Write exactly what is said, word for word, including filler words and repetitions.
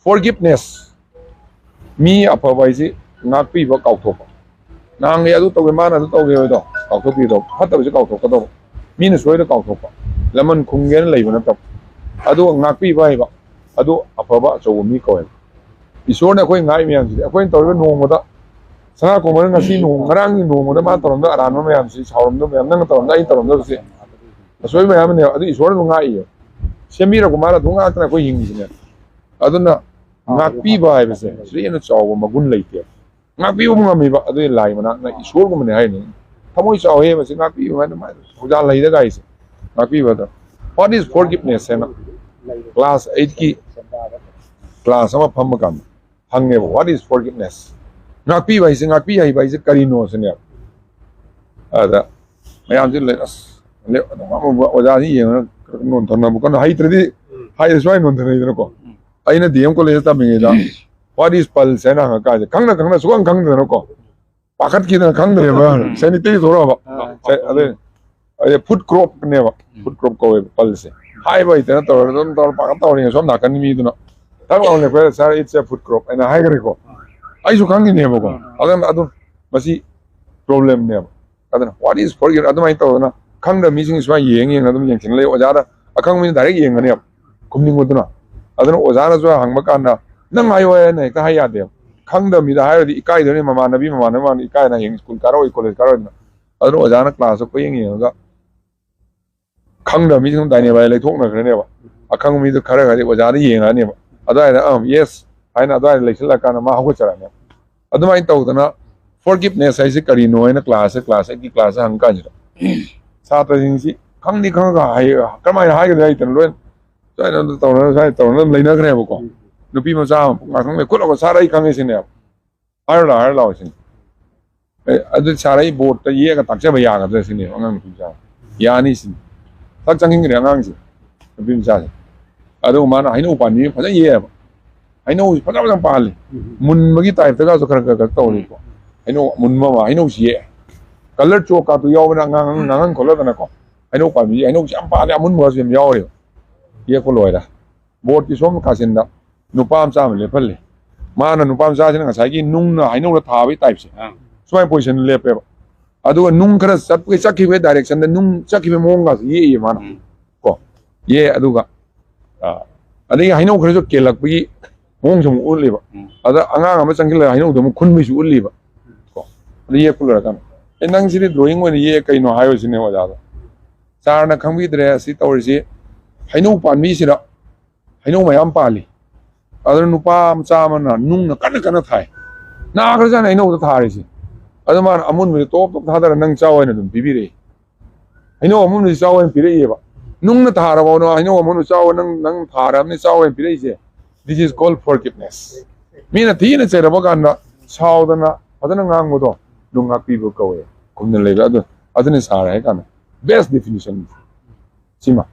Forgiveness. ꯃꯤ ꯑꯐꯕ ꯍꯥꯏꯁꯤ ꯉꯥꯛꯄꯤꯕ, ꯀꯥꯎꯊꯣꯛꯄ. ꯅꯍꯥꯟꯒꯤ ꯑꯗꯨ ꯇꯧꯒꯦ, ꯃꯥꯅ ꯑꯗꯨ ꯇꯧꯒꯦ ꯍꯥꯏꯗꯣ ꯀꯥꯎꯊꯣꯛꯄꯤꯒꯗꯧꯕ, ꯐꯠꯇꯕꯁꯤ ꯀꯥꯎꯊꯣꯛꯀꯗꯧꯕ, ꯃꯤꯅ ꯁꯣꯏꯗ ꯀꯥꯎꯊꯣꯛꯄ, ꯂꯃꯟ ꯈꯨꯝꯒꯦꯅ ꯂꯩꯕ ꯅꯠꯇꯕ, ꯑꯗꯨꯒ ꯉꯥꯛꯄꯤꯕ ꯍꯥꯏꯕ, ꯑꯗꯨ ꯑꯐꯕ ꯑꯆꯧꯕ ꯃꯤ ꯀꯧꯋꯦꯕ. ꯏꯁꯣꯔꯅ ꯑꯩꯈꯣꯏ ꯉꯥꯛꯏ ꯃꯌꯥꯝꯁꯤꯗꯤ ꯑꯩꯈꯣꯏꯅ ꯇꯧꯔꯤꯕ ꯅꯣꯡꯃꯗ, ꯁꯅꯥ ꯀꯣꯃꯔ ꯉꯁꯤ ꯅꯣꯡ-, ꯉꯔꯥꯡꯒꯤ ꯅꯣꯡꯃꯗ ꯃꯥꯅ ꯇꯧꯔꯝꯗꯕ ꯑꯔꯥꯟꯕ ꯃꯌꯥꯝꯁꯤ, ꯁꯥꯎꯔꯝꯗꯕ ꯃꯌꯥꯝ, ꯅꯪꯅ ꯇꯧꯔꯝꯗꯕ, ꯑꯩꯅ ꯇꯧꯔꯝꯗꯕꯁꯦ ꯑꯁꯣꯏꯕ ꯃꯌꯥꯝ ꯑꯃꯅꯦꯕ꯫ ꯑꯗꯨ ꯏꯁꯣꯔꯅ ꯑꯗꯨꯝ ꯉꯥꯛꯏꯌꯦ, ꯁꯦꯝꯕꯤꯔꯛꯄ ꯃꯥꯅ ꯑꯗꯨꯝ ꯉꯥꯛꯇꯅ ꯑꯩꯈꯣꯏ ꯍꯤꯡꯉꯤꯁꯤꯅꯦ꯫ ꯑꯗꯨꯅ ꯉꯥꯛꯄꯤꯕ ꯍꯥꯏꯕꯁꯦ ꯁꯤꯗ ꯍꯦꯟꯅ ꯆꯥꯎꯕ ꯃꯒꯨꯟ ꯂꯩꯇꯦ꯫ ꯉꯥꯛꯄꯤꯕ ꯉꯝꯃꯤꯕ ꯑꯗꯨꯗꯤ ꯂꯥꯏ ꯃꯅꯥꯛꯅ ꯏꯁꯣꯔꯒꯨꯝꯕꯅꯦ ꯍꯥꯏꯅꯤ꯫ ꯊꯃꯣꯏ ꯆꯥꯎꯍꯦ, ꯃꯁꯤ ꯉꯥꯛꯄꯤꯌꯨ ꯍꯥꯏꯅ ꯃꯥ ꯊꯧꯖꯥꯜ ꯂꯩꯗ ꯒꯥꯏꯁꯦ ꯉꯥꯛꯄꯤꯕꯗ꯫ What is forgiveness ꯍꯥꯏꯅ class eightꯀꯤ class ꯑꯃ ꯐꯝꯕ ꯀꯥꯟꯗ ꯍꯪꯉꯦꯕ, "What is forgiveness?" ꯉꯥꯛꯄꯤꯕ ꯍꯥꯏꯁꯦ, ꯉꯥꯛꯄꯤ ꯍꯩꯕ ꯍꯥꯏꯁꯦ ꯀꯔꯤꯅꯣ ꯁꯤꯅꯦꯕ꯫ ꯑꯗ ꯃꯌꯥꯝꯁꯤ ꯂꯩ, ꯑꯁ, ꯂꯦꯞ-, ꯑꯗꯨꯝ ꯑꯃꯨꯛ ꯑꯣꯖꯥꯁꯤ ꯌꯦꯡꯉꯒ ꯅꯣꯟꯊꯅꯕ ꯀꯟꯅ ꯍꯩꯇ꯭ꯔꯗꯤ ꯍꯥꯏꯔ ꯁꯨꯃꯥꯏꯅ ꯅꯣꯟꯊꯅꯩꯗꯅꯀꯣ꯫ ꯑꯩꯅ ꯗꯤ ꯑꯦꯝ ꯀꯣꯂꯦꯖꯇ ꯇꯝꯃꯤꯉꯩꯗ "What is pulse?" ꯍꯥꯏꯅ ꯍꯪꯉꯀꯥꯟꯁꯤꯗ ꯈꯪꯅ ꯈꯪꯅ ꯁꯨꯈꯪ ꯈꯪꯗꯗꯅꯀꯣ, ꯄꯥꯈꯠꯈꯤꯗꯅ ꯈꯪꯗ꯭ꯔꯦꯕ꯫ ꯎꯝ. Sanitary ꯊꯣꯛꯂꯛꯑꯕ꯫ ꯑꯥ. ꯁꯦ-, ꯑꯗꯩ, ꯑꯗꯩ foot crop ꯅꯦꯕ꯫ ꯎꯝ. Foot crop ꯀꯧꯋꯦꯕ pulse ꯁꯦ꯫ ꯍꯥꯏꯕ ꯍꯩꯇꯅ ꯇꯧꯔꯒ ꯑꯗꯨꯝ ꯇꯧꯔ ꯄꯥꯈꯠ ꯇꯧꯔꯤꯉꯩ ꯁꯣꯝ ꯅꯥꯀꯟꯒꯤ ꯃꯤꯗꯨꯅ ꯊꯛ ꯂꯥꯎꯅ ꯂꯦꯞꯈꯠꯂ, "Sir, it's a foot crop" ꯍꯥꯏꯅ ꯍꯥꯏꯈ꯭ꯔꯦꯀꯣ꯫ ꯑꯩꯁꯨ ꯈꯪꯉꯤꯅꯦꯕꯀꯣ꯫ ꯎꯝ. ꯑꯗꯨꯅ ꯑꯗꯨꯝ ꯃꯁꯤ problem ꯅꯦꯕ꯫ ꯑꯗꯨꯅ "What is forgiveness?" ꯑꯗꯨꯃꯥꯏꯅ ꯇꯧꯗꯅ ꯈꯪꯗꯕ ꯃꯤꯁꯤꯡ ꯁꯨꯃꯥꯏꯅ ꯌꯦꯡ ꯌꯦꯡꯅ ꯑꯗꯨꯝ ꯌꯦꯡꯁꯤꯟ ꯂꯩ꯫ ꯑꯣꯖꯥꯗ, ꯑꯈꯪꯕ ꯃꯤꯅ direct ꯌꯦꯡꯒꯅꯦꯕ ꯈꯨꯝꯅꯤꯡꯕꯗꯨꯅ꯫ ꯑꯗꯨꯅ ꯑꯣꯖꯥꯅꯁꯨ ꯍꯪꯕ ꯀꯥꯟꯗ "ꯅꯪ ꯍꯥꯏꯌꯣ" ꯍꯥꯏꯅ ꯍꯦꯛꯇ ꯍꯥꯏ ꯌꯥꯗꯦꯕ꯫ ꯈꯪꯗꯕ ꯃꯤꯗ ꯍꯥꯏꯔꯗꯤ ꯏꯀꯥꯏꯗꯣꯏꯅꯦ, ꯃꯃꯥꯟꯅꯕꯤ ꯃꯃꯥꯟꯅꯕ ꯃꯃꯥꯟꯅꯕ ꯏꯀꯥꯏꯅ ꯍꯌꯦꯡ ꯁ꯭ꯀꯨꯜ ꯀꯥꯔꯛꯑꯣꯏ, ꯀꯣꯂꯦꯖ ꯀꯥꯔꯛꯑꯣꯏꯗꯅ꯫ ꯑꯗꯨꯅ ꯑꯣꯖꯥꯅ class ꯇ ꯀꯣꯏꯌꯦꯡ ꯌꯦꯡꯉꯒ ꯈꯪꯗꯕ ꯃꯤꯁꯤꯡ ꯗꯥꯏꯅꯦ ꯕꯥꯏ ꯂꯩꯊꯣꯛꯅꯈ꯭ꯔꯅꯦꯕ꯫ ꯑꯈꯪꯕ ꯃꯤꯗꯣ ꯈꯔ ꯈꯔꯗꯤ ꯑꯣꯖꯥꯗ ꯌꯦꯡꯉꯛꯑꯅꯦꯕ꯫ ꯑꯗꯨꯋꯥꯏꯗ "ꯑꯝ, yes" ꯍꯥꯏꯅ ꯑꯗꯨꯋꯥꯏꯗ ꯂꯩꯁꯤꯜꯂꯀꯥꯟꯗ ꯃꯥ ꯍꯧꯒꯠꯆꯔꯛꯑꯅꯦꯕ꯫ ꯑꯗꯨꯃꯥꯏꯅ ꯇꯧꯗꯅ forgiveness ꯍꯥꯏꯁꯦ ꯀꯔꯤꯅꯣ ꯍꯥꯏꯅ class ꯁꯦ, class eightꯀꯤ class ꯁꯦ ꯍꯪ ꯀꯥꯟꯁꯤꯗ ꯁꯥꯇ꯭ꯔꯁꯤꯡꯁꯤ ꯈꯪꯗꯤ ꯈꯪꯉꯒ ꯍꯥꯏ-, ꯀꯔꯝꯍꯥꯏꯅ ꯍꯥꯏꯒꯗ꯭ꯔꯥ ꯍꯩꯇꯅ ꯂꯣꯏꯅ ꯁꯨꯃꯥꯏꯅ ꯑꯗꯨꯝ ꯇꯧꯅ, ꯁꯨꯃꯥꯏꯅ ꯇꯧꯅ ꯑꯗꯨꯝ ꯂꯩꯅꯈ꯭ꯔꯦꯕꯀꯣ꯫ ꯅꯨꯄꯤ ꯃꯆꯥ ꯑꯃ ꯉꯥꯛꯇꯪ ꯂꯩ, ꯈꯨꯠ ꯂꯧꯒ "Sir, ꯑꯩ ꯈꯪꯉꯦ" ꯁꯤꯅꯦꯕ꯫ "ꯍꯥꯏꯔꯣ ꯂꯥꯎ, ꯍꯥꯏꯔꯣ ꯂꯥꯎ" ꯁꯤꯅꯤ꯫ "ꯑꯦ, ꯑꯗꯨ Sir, ꯑꯩ board ꯇ ꯌꯦꯛꯑꯒ ꯇꯥꯛꯆꯕ ꯌꯥꯒꯗ꯭ꯔꯥ?" ꯁꯤꯅꯦꯕ ꯑꯉꯥꯡ ꯅꯨꯄꯤ ꯃꯆꯥ꯫ "ꯌꯥꯅꯤ" ꯁꯤꯅꯤ꯫ ꯊꯛ ꯆꯪꯁꯤꯟꯈ꯭ꯔꯦ ꯑꯉꯥꯡꯁꯦ, ꯅꯨꯄꯤ ꯃꯆꯥꯁꯦ꯫ ꯑꯗꯨꯒ ꯃꯥꯅ ꯍꯩꯅꯧ ꯄꯥꯝꯕꯤ ꯑꯃ ꯐꯖꯅ ꯌꯦꯛꯑꯦꯕ꯫ ꯍꯩꯅꯧꯁꯦ ꯐꯖ ꯐꯖꯅ ꯄꯥꯜꯂꯤ꯫ ꯎꯝ. ꯃꯨꯟꯕꯒꯤ type ꯇꯒꯁꯨ ꯈꯔ ꯈꯔ ꯈꯔ ꯇꯧꯔꯤꯀꯣ꯫ ꯍꯩꯅꯧ ꯑꯃꯨꯟꯕ ꯑꯃ, ꯍꯩꯅꯧꯁꯤ ꯌꯦꯛꯑꯦ꯫ Colour ꯆꯣꯛ ꯀꯥꯇꯨ ꯌꯥꯎꯕꯅ ꯉꯥꯡ-, ꯉꯥꯡꯍꯟ ꯈꯣꯠꯍꯟꯗꯅꯀꯣ꯫ ꯍꯩꯅꯧ ꯄꯥꯝꯕꯤꯁꯦ, ꯍꯩꯅꯧꯁꯦ ꯌꯥꯝ ꯄꯥꯜꯂꯦ, ꯑꯃꯨꯟꯕꯒꯁꯨ ꯌꯥꯝ ꯌꯥꯎꯔꯦꯕ꯫ ꯌꯦꯛꯄ ꯂꯣꯏꯔꯦ꯫ Board ꯀꯤ ꯁꯣꯝ ꯀꯥꯆꯤꯟꯗ ꯅꯨꯄꯥ ꯃꯆꯥ ꯑꯃ ꯂꯦꯞꯍꯜꯂꯦ꯫ ꯃꯥꯅ, ꯅꯨꯄꯥ ꯃꯆꯥꯁꯤꯅ ꯉꯁꯥꯏꯒꯤ ꯅꯨꯡꯅ ꯍꯩꯅꯧꯗ ꯊꯥꯕꯒꯤ typeꯁꯦ, ꯑꯥ꯫ ꯁꯨꯃꯥꯏꯅ position ꯂꯦꯞꯄꯦꯕ꯫ ꯑꯗꯨꯒ ꯅꯨꯡ ꯈꯔ ꯆꯠꯄꯒꯤ, ꯆꯠꯈꯤꯕꯒꯤ directionꯗ ꯅꯨꯡ ꯆꯠꯈꯤꯕꯒꯤ ꯃꯑꯣꯡꯒꯁꯦ ꯌꯦꯛꯏ ꯃꯥꯅ꯫ ꯎꯝ꯫ ꯀꯣ, ꯌꯦ ꯑꯗꯨꯒ, ꯑ, ꯑꯗꯒꯤ ꯍꯩꯅꯧ ꯈꯔꯁꯨ ꯀꯦꯜꯂꯛꯄꯒꯤ ꯃꯑꯣꯡꯁꯨ ꯑꯃꯨꯛ ꯎꯠꯂꯤꯕ꯫ ꯎꯝ꯫ ꯑꯗ ꯑꯉꯥꯡ ꯑꯃ ꯆꯪꯁꯤꯜꯂꯒ ꯍꯩꯅꯧꯗꯣ ꯑꯃꯨꯛ ꯈꯨꯟꯕꯩꯁꯨ ꯎꯠꯂꯤꯕ꯫ ꯀꯣ, ꯑꯗꯨ ꯌꯦꯛꯄ ꯂꯣꯏꯔꯀꯥꯟꯗ, "ꯑꯦ, ꯅꯪ ꯁꯤꯗꯤ drawing ꯑꯣꯏꯅ ꯌꯦꯛꯑꯦ ꯀꯩꯅꯣ?" ꯍꯥꯏꯕꯁꯤꯅꯦ ꯑꯣꯖꯥꯗꯣ꯫ ꯁꯥꯔꯅ ꯈꯪꯕꯤꯗ꯭ꯔꯦ ꯁꯤ ꯇꯧꯔꯤꯁꯤ, ꯍꯩꯅꯧ ꯄꯥꯝꯕꯤꯁꯤꯗ ꯍꯩꯅꯧ ꯃꯌꯥꯝ ꯄꯥꯜꯂꯤ꯫ ꯑꯗꯨꯅ ꯅꯨꯄꯥ ꯃꯆꯥ ꯑꯃꯅ ꯅꯨꯡꯅ ꯀꯟꯅ ꯀꯟꯅ ꯊꯥꯏ꯫ ꯅꯥꯈ꯭ꯔꯖꯥꯠꯅꯤ ꯍꯩꯅꯧꯗ ꯊꯥꯔꯤꯁꯦ꯫ ꯑꯗꯨ ꯃꯥꯅ ꯑꯃꯨꯟꯕꯁꯦ ꯇꯣꯞ ꯇꯣꯞ ꯊꯥꯗꯔ ꯅꯪ ꯆꯥꯎ ꯍꯥꯏꯅ ꯑꯗꯨꯝ ꯄꯤꯕꯤꯔꯛꯏ꯫ ꯍꯩꯅꯧ ꯑꯃꯨꯟꯕꯁꯦ ꯆꯥꯎ ꯍꯥꯏꯅ ꯄꯤꯔꯛꯏꯑꯕ꯫ ꯅꯨꯡꯅ ꯊꯥꯔꯕ ꯍꯩꯅꯧ ꯑꯃꯨꯟꯕ ꯆꯥꯎ, ꯅꯪ, ꯅꯪ ꯊꯥꯔꯕꯅꯤ ꯆꯥꯎ ꯍꯥꯏꯅ ꯄꯤꯔꯛꯏꯁꯦ꯫ This is called forgiveness. ꯃꯤꯅ ꯊꯤꯅ ꯆꯩꯔꯕ ꯀꯥꯟꯗ ꯁꯥꯎꯗꯅ ꯐꯖꯅ ꯉꯥꯡꯕꯗꯣ ꯅꯨꯡ ꯉꯥꯛꯄꯤꯕ ꯀꯧꯋꯦ꯫ ꯈꯨꯝꯅ ꯂꯩꯕ ꯑꯗꯨ, ꯑꯗꯨꯅ ꯁꯥꯔꯦ ꯍꯥꯏ ꯀꯥꯟꯗ best definition ꯁꯤꯃ꯫